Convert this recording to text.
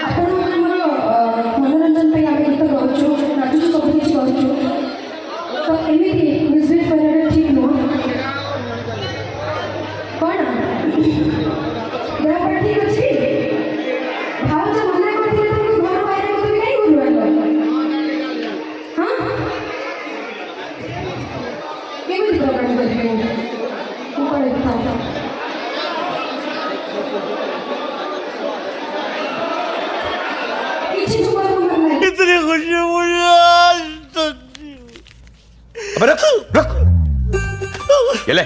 ଆପଣମାନଙ୍କର ମନୋରଞ୍ଜନ ପାଇଁ ଆମେ ଗୀତ ଗାଉଛୁ, ନାଚୁଛୁ, ସବୁ କିଛି କରୁଛୁ। ତ ଏମିତି ମିସବିହେଭ୍ କରିବାଟା ଠିକ୍ ନୁହଁ। କ'ଣ, ଦେହ ପା ଠିକ୍ ଅଛି? ଭାଉଜ ମନା କରିଥିଲେ ତୁମକୁ ଘରୁ ବାହାରିବାକୁ, ତୁମେ କାହିଁ ଘରୁ ବାହାରିଲ? ହଁ, କେମିତି ପ୍ରୋଗ୍ରାମ କରିବି ମୁଁ? ମୁଁ ପଳେଇବି, ଥାଉ ଥାଉ। କିଛି ଚୁପ୍ ନାହିଁ। इतनी खुशी मुझे आज तक अबे रुक रुक, ये ले।